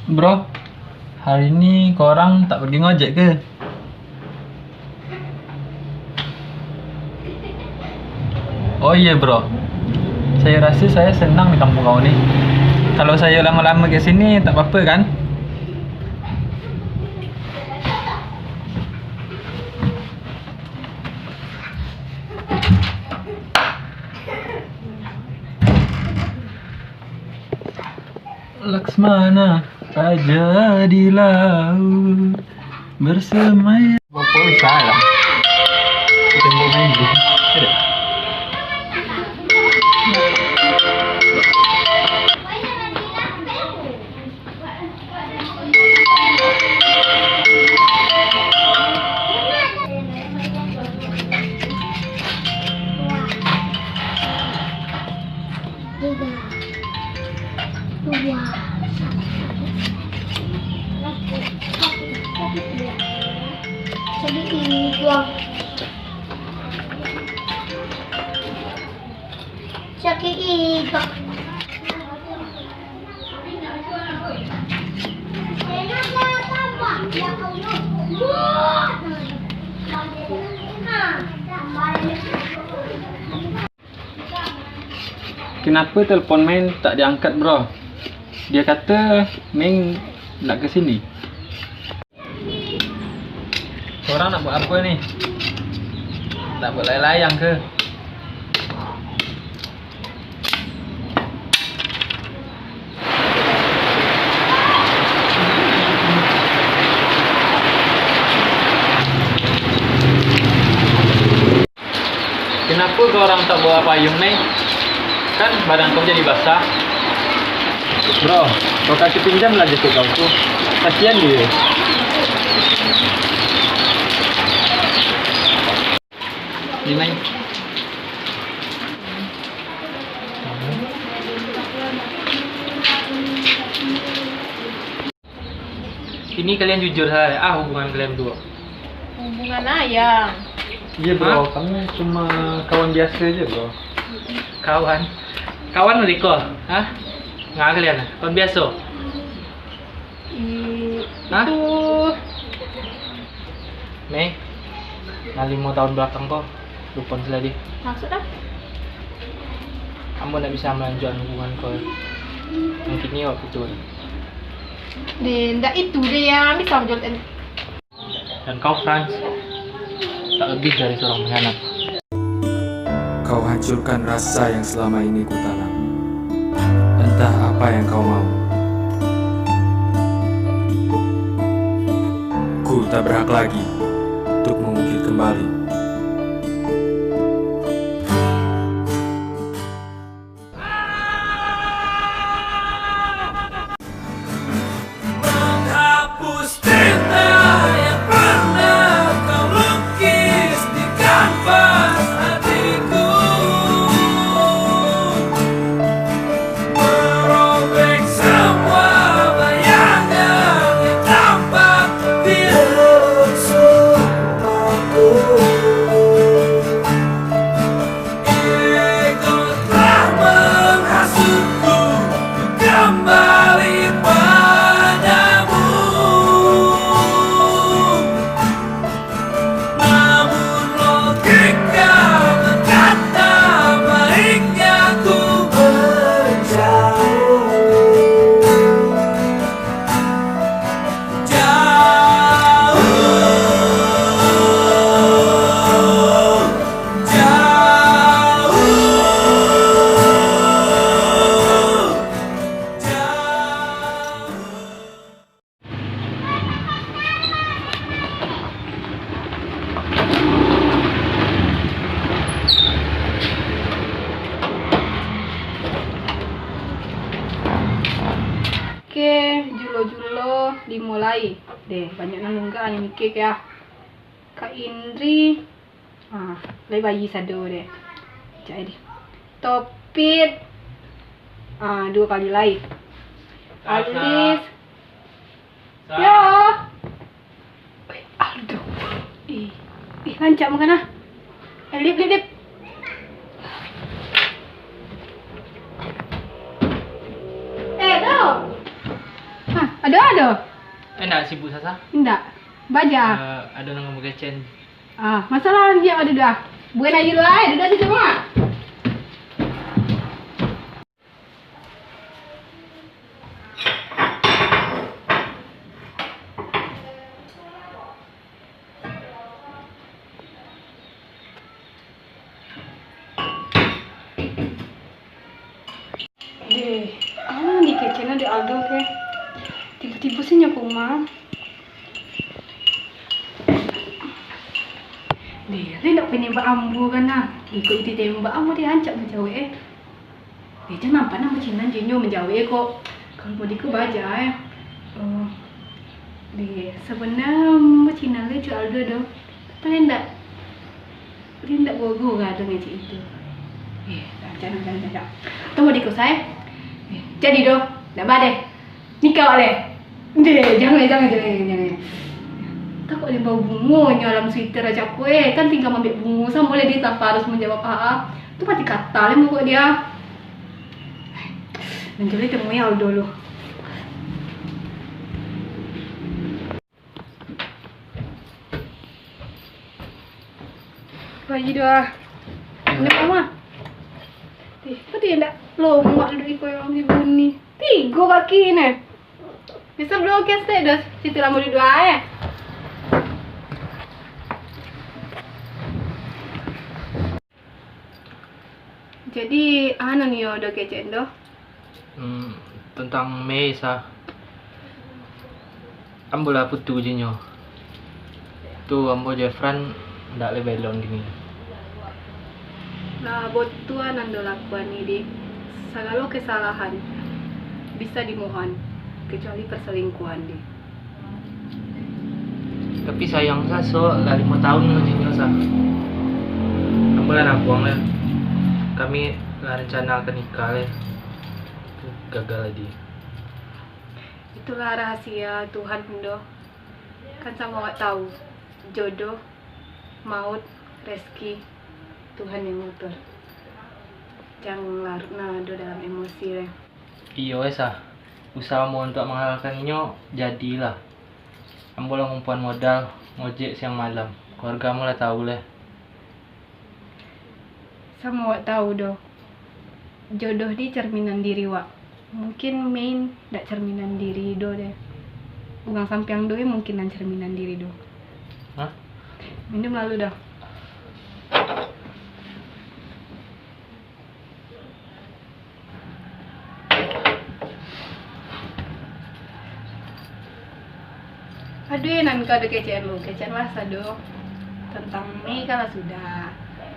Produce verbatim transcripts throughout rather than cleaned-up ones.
Bro, hari ni korang tak pergi ngojek ke? Oh iya, Bro. Saya rasa saya senang di kampung kau ni. Kalau saya lama-lama kat sini, tak apa-apa kan? Laksmana, raja di laut, bersemayam. Bapak bisa lah. Kita mau main dulu. Ada. Tiga, dua, satu. Satu, satu, satu, dua. Jadi ini dua. Sakik iga. Kenapa telepon Mei tak diangkat, bro? Dia kata Mei nak ke sini. Korang nak buat apa ni? Nak buat layang-layang ke? Kenapa kau orang tak bawa payung, Mei? Kan badan kau jadi basah. Bro, kau kasih pinjam lah jaket kau tu. Kasian dia. Ni, Mei. Ini kalian jujur sajo, ah, hubungan kalian tu. Hubungan ayang. Iya, bro. Hah? Kami cuma kawan biasa aja, bro. Kawan? Kawan mereka? Hah? Nggak kalian? Kawan biasa? I-, Hah? Itu. Mei, nah limo tahun belakang ko, lupon sila deh. Maksud ah? Ambo ndak bisa malanjuakan hubungan ko. Mungkin iyo waktu tu. Deh, ndak itu deh yang bisa menjual. Dan kau, Franz, tak lebih dari seorang pengkhianat. Kau hancurkan rasa yang selama ini kutanam. Entah apa yang kau mau. Ku tak berhak lagi untuk mengungkit kembali. Menghapus tinta yang pernah kau lukis di kanvas hatiku. Merobek semua bayangan yang tampak di lubuk sumaku. Ego telah menghasutku untuk kembali padamu. Namun logika berkata baiknya ku menjauh. Jauh, jauh, jauh. Oke, julo-julo limo lai. Deh, banyak nan nunggak ni mikir ke ah. Kak Indri. Ah, lai bayi sado deh. Cak deh. Topit. Ah, dua kali lai. Alif. Yo. Wih, Aldo. Ih, ih, rancak makan ah. Eh, Lip, Lip, Lip. Eh, Aldo. Hah, Aldo? Ibu Sasa? Indak. Baja. Eh, ado nan ka bagecek. Ah, masalah dia ado dah. Bukan aja lu ai, duduk situ, Mak. Deh, anu ni kecena dek Aldo ke? Tibo-tibo se nyo ka rumah. Deh, lai ndak pai nembak ambo kan, nah. Iko iti tembak ambo, deh, rancak mancawek, eh. Eh, jan nampak nan bacinan jo inyo manjawek ko. Kalau model ko baja, eh. Oh. Deh, sabananyo bacinan le jo Aldo do. Tapi indak, indak gogo ka Aldo ngecek itu. Eh, jangan, jangan, jangan. Tunggu di kusai. Eh, jadi do, ndak ba deh. Nikah awak le. Deh, jangan, jangan, jangan, jangan, jangan. Takut le bau bungo nyo dalam sweater aja ko, eh. Kan tinggal maambiak bungo, samo le dia tanpa harus manjawab, ah, ah. Tu pasti katal le muko dia. Nanti le temui Aldo dulu. Bagi doa. Ini mama. Eh, kok dia ndak lomak duduk iko yang di buni? Tigo kaki ni. Bisa dua kaki stek dah. Situ lah mau duduk, eh. Jadi, anu nio do kecek do? Hmm, tentang Mei sa. Ambo lah putus jo nyo. Tu ambo jo Efran ndak lai baelok kini. Lah, batua nan do lakuan ni, di. Sagalo kesalahan bisa dimohan, kecuali perselingkuhan, di. Tapi sayang sa, so, lah limo taun nyo jo nyo sa. Ambo lah nabuang lah. Kami lah rencana ka nikah lah. Gagal lah di. Itulah rahasia Tuhan do. Kan samo awak tahu, jodoh, maut, rezeki, Tuhan yang ngatur. Jan larut nah do dalam emosi lah. Iyo, Esa. Usaha ambo untuak manghalalkan inyo, jadilah. Ambo lah ngumpuan modal, ngojek siang malam. Kaluarga ambo lah tahu leh. Samo awak tahu doh, jodoh di cerminan diri wak. Mungkin Mei ndak cerminan diri do deh. Urang sampiang do mungkin nan cerminan diri do. Hah? Minum lalu dah. Aduh, nan ka ado kecek lu, kecek lah sado. Tentang ni kan lah sudah,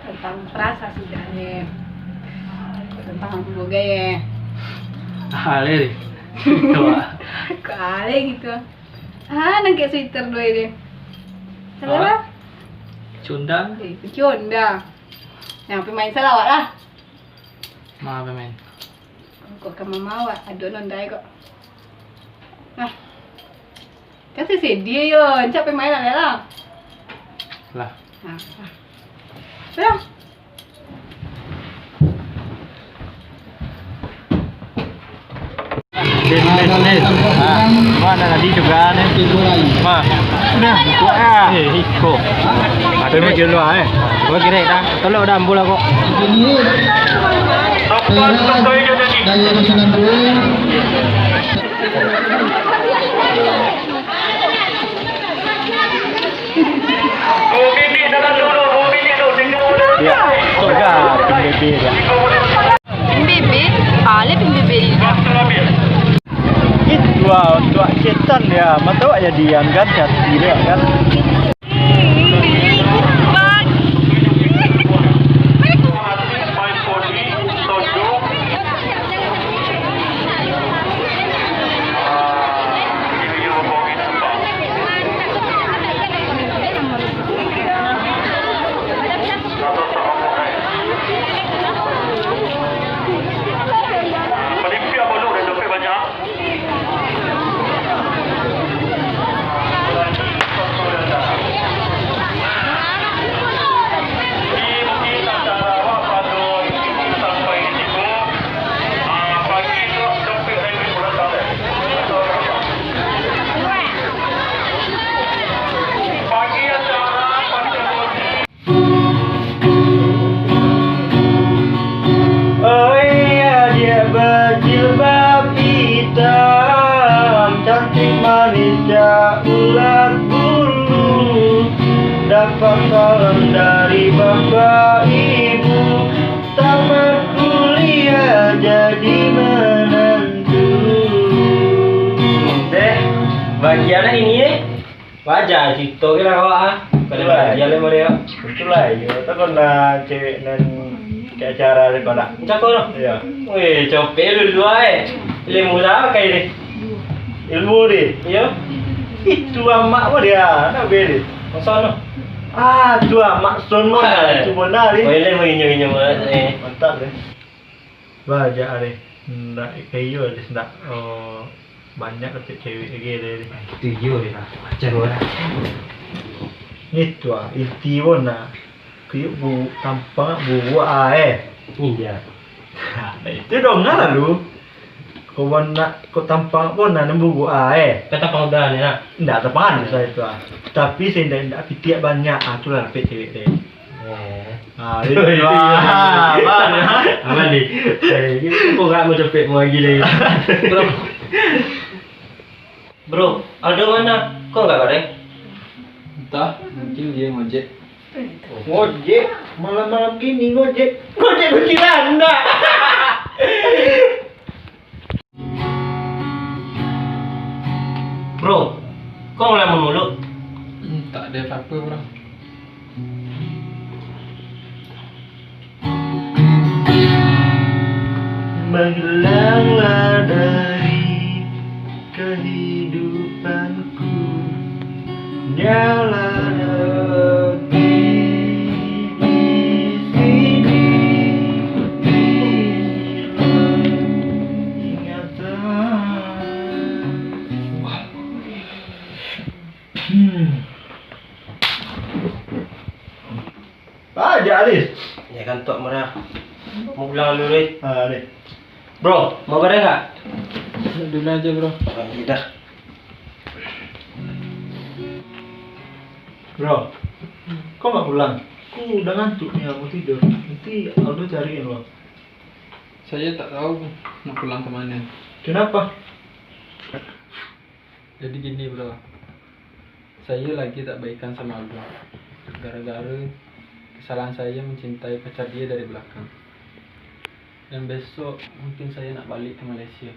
tentang pras lah sudah ni, tentang ambo gaya. Ale deh. Kok ale gitu? Ah, nan kek sweater dua ini. Salah lah. Cunda. Eh, cunda. Nah, pemain salawat lah. Maaf, pemain. Kok ka mamawa, ado nondai kok. Nah. Kan si sedih yo, encak pe main lah lah. Lah. Nah, nah. Lah. Din, din, din. Ah, mana tadi juga ni? Ma. Udah, buka ah. Eh, iko. Ada mah dulu ah, eh. Gua kira dah. Tolong dah ambo lah kok. Daya pesanan dulu. Ya, lega pin bebe dia. Pin bebe, ale pin bebe dia. Itu ah, untuk cetan dia, mata awak jadian kan, hati dia kan. Oi, adiak bajilbab itam, cantik manis cak ulat bulu. Dapat salam dari bapak ibu, tamat kuliah jadi menantu. Deh, bagian ini, eh. Wajar, cito ke lah awak, ah. Kalau Itulah. Dia lah model. Itulah, iyo. Takon lah cewek nan ke acara tu kau nak. Macam kau tu? Iyo. Weh, copek dulu, eh. Ilmu lah pakai ni. Ilmu ni? Iyo. Itu amak pun dia, nak beli. Masa tu? Ah, tu amak Son pun. Ah. Itu pun dah ni. Oh, ilmu inyo-inyo banget ni. Mantap ni. Bajak ari. Ndak kayo ari ndak, oh, banyak dapek cewek lagi ari. Itu iyo deh lah. Macam mana? Itu ah, inti pun nah. Kayo bu tampang buruak ah eh. Iya. Nah, itu dongar lah lu. Kau nak kau tampang pun nah nemu buruak ah eh. Kau tampang udah ni nak. Ndak tampang anu saya tu ah. Tapi saya ndak ndak pitiak banyak ah tu lah dapek cewek deh. Eh. Ah, itu. Itu ah, iya. Apa dia? Aman deh. Eh, ini kok gak mau cepet mau lagi deh. Bro. Bro, Aldo mana? Kok nggak ada? Entah, mungkin dia ngojek. Ngojek? Malam-malam gini ngojek? Ngojek kuntilanak. Bro, kok ngelamun mulu? Hmm, tak ada apa-apa, bro. Menghilanglah dari kehidupanku. Nyala api di sini, hilang ingatan. Hmm. Ah, jak, Alis. Ya kan, Tok Murah. Mau pulang dulu, deh. Ah, deh. Bro, mau bareng nggak? Dulu aja, bro. Oh, iya dah. Bro, kok nggak pulang? Aku udah ngantuk nih, mau tidur. Nanti Aldo cariin lo. Saya tak tahu nak pulang kemana. Kenapa? Jadi gini, bro. Saya lagi tak baikan sama Aldo. Gara-gara kesalahan saya mencintai pacar dia dari belakang. Dan besok mungkin saya nak balik ke Malaysia.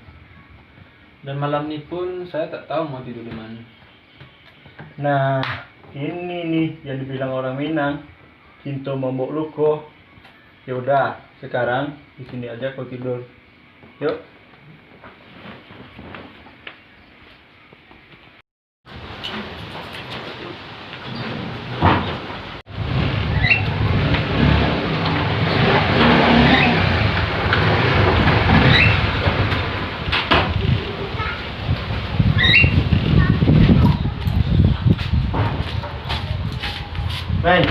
Dan malam ni pun saya tak tahu mau tidur di mana. Nah, ini nih yang dibilang orang Minang, cinto mambuek luko. Ya udah, sekarang di sini aja kau tidur. Yuk. Hei.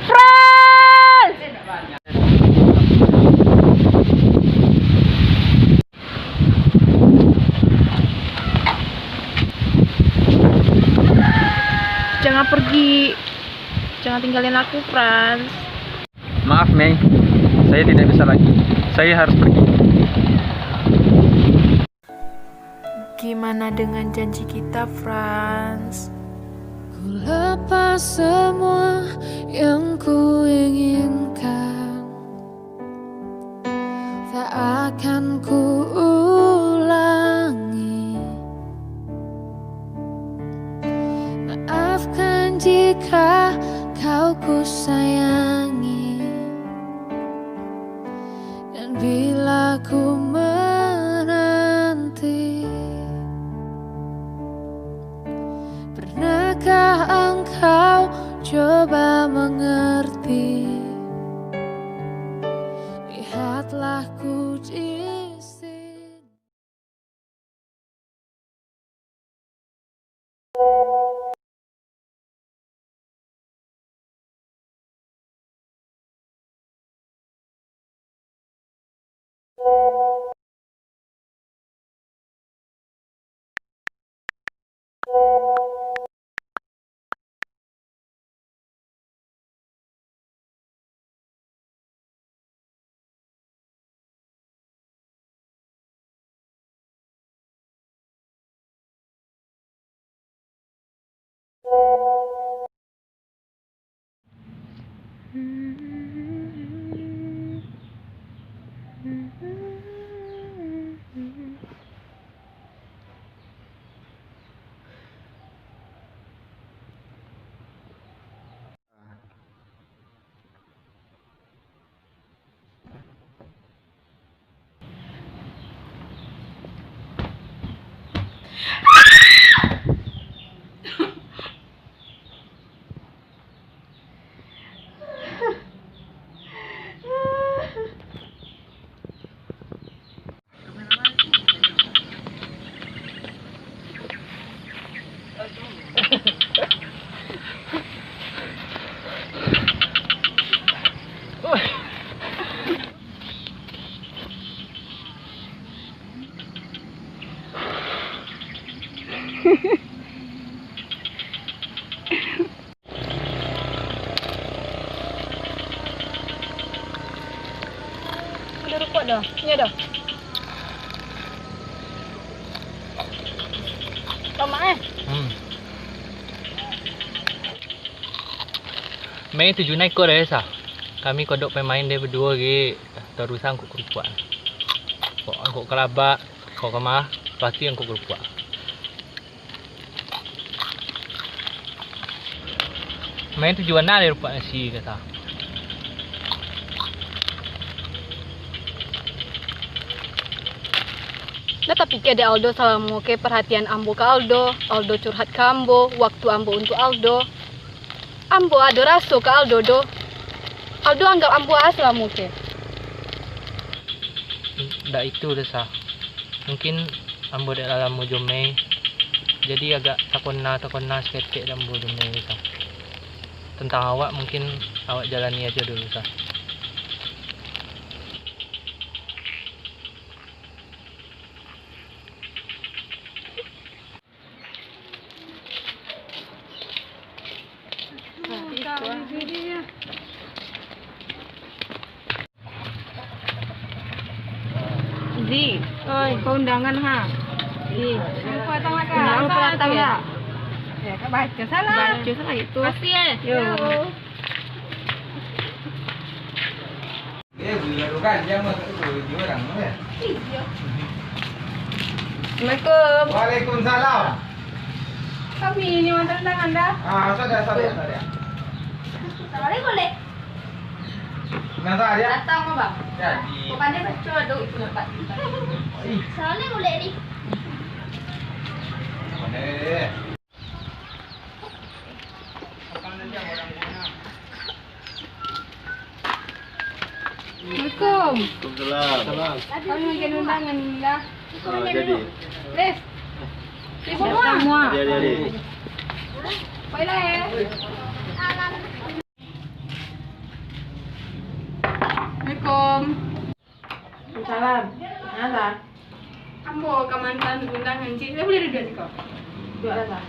Frans! Jangan pergi. Jangan tinggalin aku, Frans. Maaf, Mei. Saya tidak bisa lagi. Saya harus pergi. Gimana dengan janji kita, Frans? Ku lepas semua yang ku inginkan. Tak akan ku ulangi. Maafkan jika kau ku sayangi. Dan bila ku menanti, pernahkah Engkau coba mengerti, lihatlah ku di sini. Ada rokok dah. Ni ada. Lamak, eh? Hmm. Mei tujuan iko dah, Sa. Kami kodok pamain deh baduo ge, tarusan angkot karupuak. Kok angkot kalabak, kok kamah, pasti angkot karupuak. Mei tujuan nah dari rupak nasi kata. Ndak tapikia dek Aldo salamo ke parhatian ambo ka Aldo, Aldo curhat ka ambo, waktu ambo untuak Aldo. Ambo ado raso ka Aldo doh. Aldo anggap ambo a salamo ke. Ndak itu doh, Sa. Mungkin ambo dek lah lamo jo Mei, jadi agak takona-takona saketek dek ambo jo Mei, Sa. Tentang awak, mungkin awak jalani ajo dulu, Sa. Zi, oi, kau undangan, ha? Zi. Undangan kau datang, ya? Ya, kau baca salam. Baca salam itu. Makasih, eh. Yo. Yo. Assalamualaikum. Waalaikumsalam. Kami ni mantan undangan dah. Ah, sudah, sudah, sudah. Assalamualaikum, Lek. Nah, sudah, ya? Datang, Bang. Jadi. Bukannya betul, aduh, itu nampak. Ih. Assalamualaikum, Lek, ni. Mana, Lek? Assalamualaikum. Waalaikumsalam. Kami makan undangan dah. Ah, jadi. Leh. Sibuk semua. Jadi, jadi. Baiklah, ya. Assalamualaikum. Salam. Nasa? Ambo ka mantan undangan, Cik. Saya boleh duduk siko? Duduklah, Sa.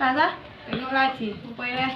Nasa? Duduklah, Cik. Rupai lah.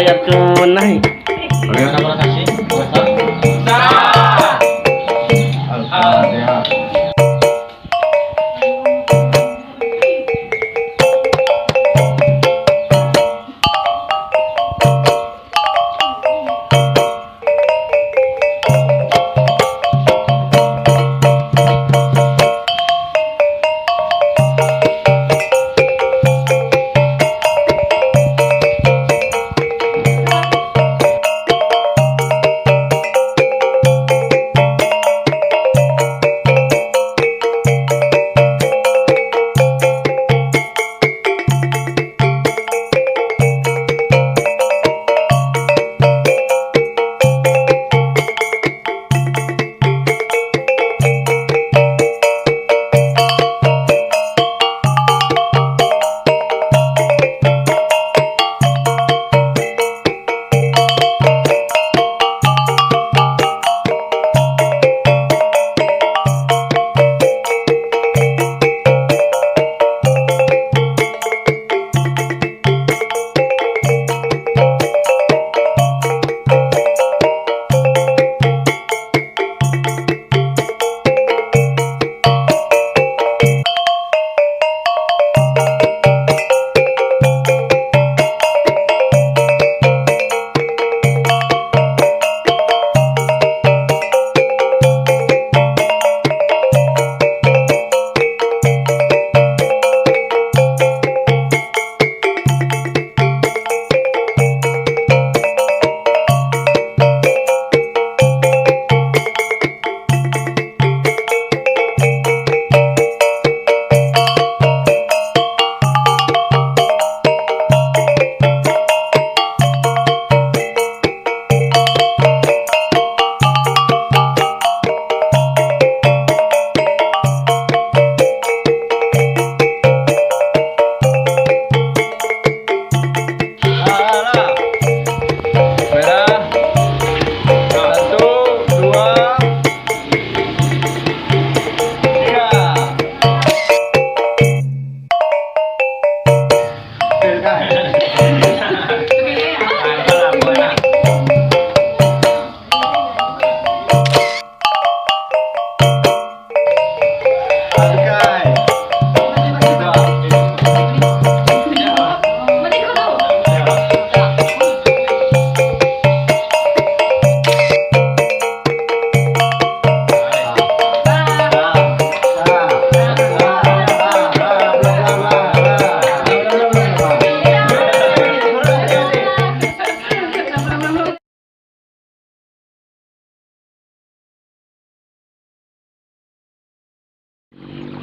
Yang tunai. Bagaimana para saksi? Puasa? Sah. Al-Fatihah. Alah. Merah. Satu, dua, tiga.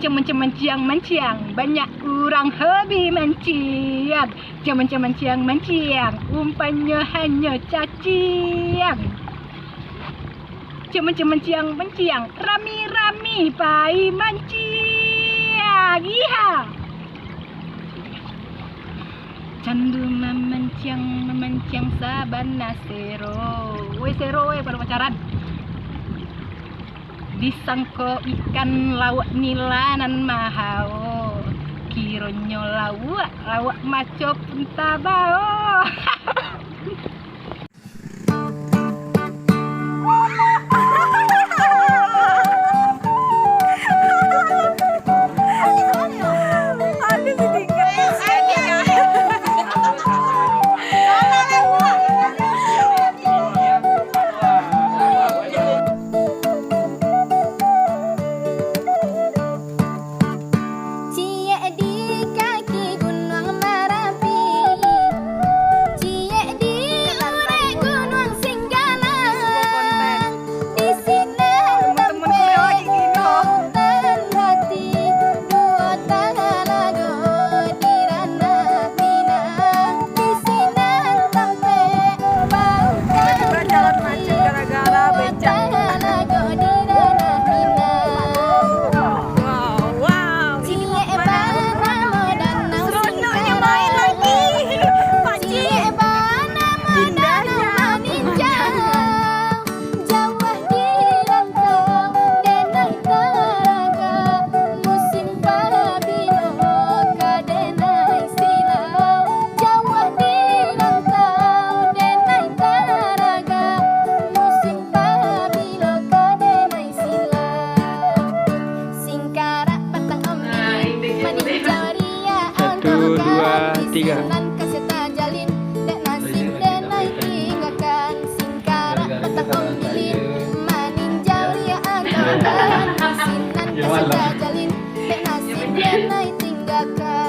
Manciang, manciang, manciang, banyak urang hobi manciang. Manciang, manciang, manciang, manciang, umpanyo hanyo caciang. Manciang, manciang, manciang, manciang, rami-rami pai manciang. Iha. Candu mamanciang, mamanciang sabana sero. Woi sero, woi, pado pacaran. Disangko ikan lauak nila nan mahao. Kironyo lauak, lauak maco pun tabao. Ciek di kaki Gunuang Marapi, ciek di Nan ka sia tajalin, dek nasib den ai tinggakan. Singkarak batang ombilin, maninjau liak adokan. Di sinan ka sia tajalin, dek nasib den ai tinggakan.